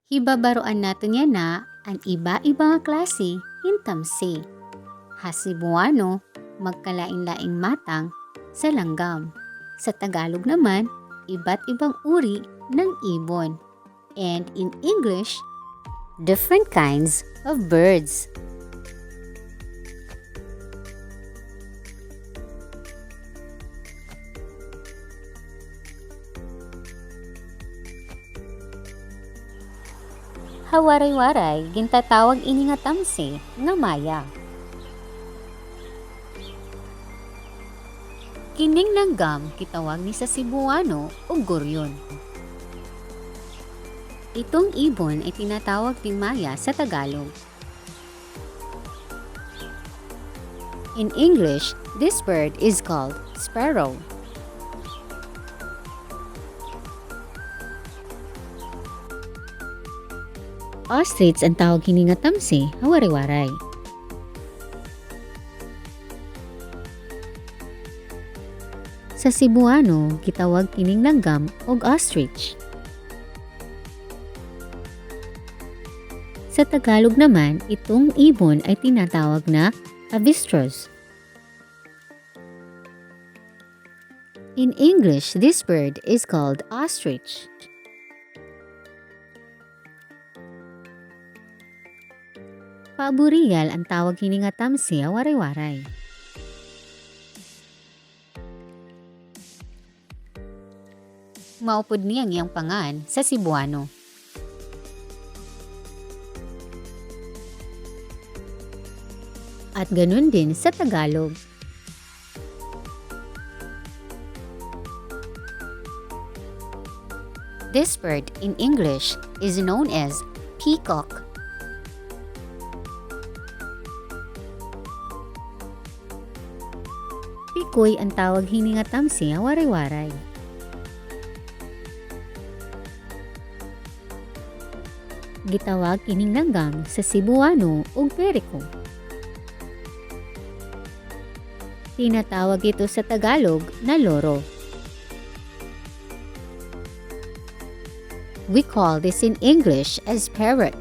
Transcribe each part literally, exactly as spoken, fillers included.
Hibabaroan naton yana an iba-iba nga klase hin tamsi. Ha Cebuano, magkalain-laing matang sa langgam. Sa Tagalog naman, iba't ibang uri ng ibon. And in English, different kinds of birds. Ha Waray-Waray, gintatawag ini nga tamsi nga maya. Kining langgam gitawag ni sa Cebuano og goryon. Itong ibon ay tinatawag ding maya sa Tagalog. In English, this bird is called sparrow. Ostrich an tawag hini nga tamsi ha Waray-Waray. Sa Cebuano, gitawag kining langgam og ostrich. Sa Tagalog naman, itong ibon ay tinatawag na avestruz. In English, this bird is called ostrich. Pabo real an tawag hini nga tamsi ha Waray-Waray. Mao pod ni an iyang pangan sa Cebuano. At ganun din sa Tagalog. This bird in English is known as peacock. Pikoy an tawag hini nga tamsi ha Waray-Waray. Gitawag kining langgam sa Cebuano og periko. Tinatawag ito sa Tagalog na loro. We call this in English as parrot.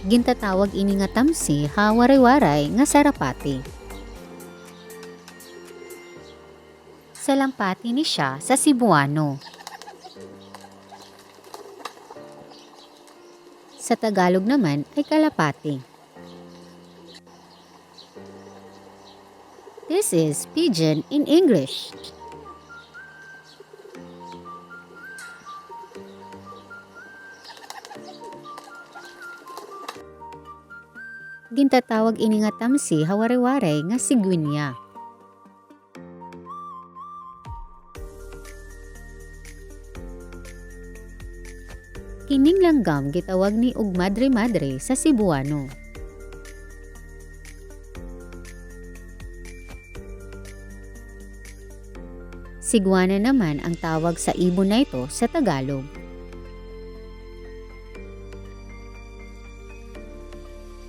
Gintatawag ini nga tamsi ha Waray-Waray nga sarapati. Salampati ni siya sa Cebuano. Sa Tagalog naman ay kalapati. This is pigeon in English. Gintatawag ini nga tamsi ha Waray-Waray nga cigüeña. Kining langgam gitawag ni og madre-madre sa Cebuano. Siguana naman ang tawag sa ibon na ito sa Tagalog.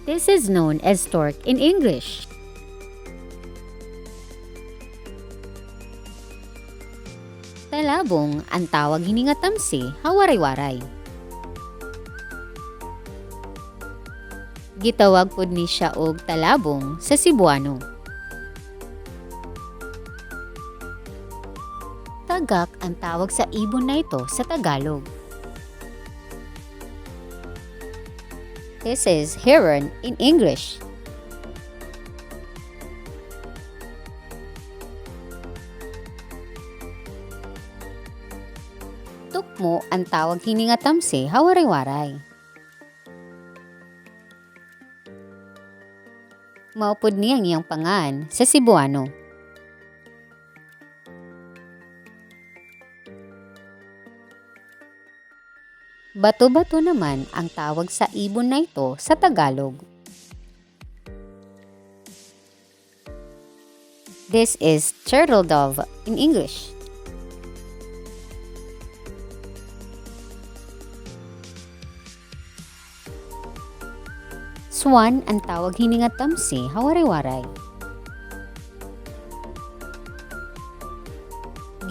This is known as stork in English. Talabong an tawag hini nga tamsi ha Waray-Waray. Gitawag pod ni siya og talabong sa Cebuano. Tagak an tawag sa ibon na ito sa Tagalog. This is heron in English. Tukmo an tawag hini nga tamsi ha Waray-Waray. Mao pod ni ang iyang pangan sa Cebuano. Bato-bato naman ang tawag sa ibon na ito sa Tagalog. This is turtle dove in English. Swan an tawag hini nga tamsi ha Waray-Waray.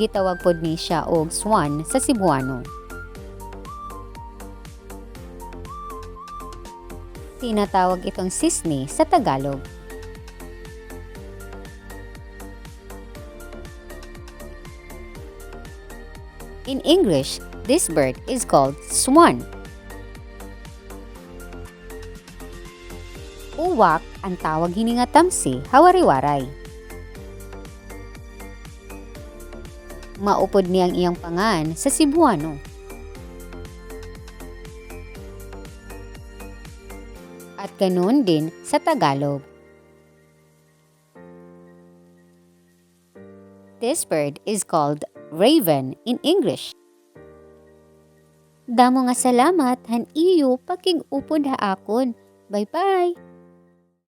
Gitawag pod ni siya og swan sa Cebuano. Tinatawag itong sisni sa Tagalog. In English, this bird is called swan. Uwak an tawag hini nga tamsi ha Waray-Waray. Maupod ni an iyang pangan sa Cebuano. At ganoon din sa Tagalog. This bird is called raven in English. Damo nga salamat han iyo pakig-upod ha akon. Bye-bye!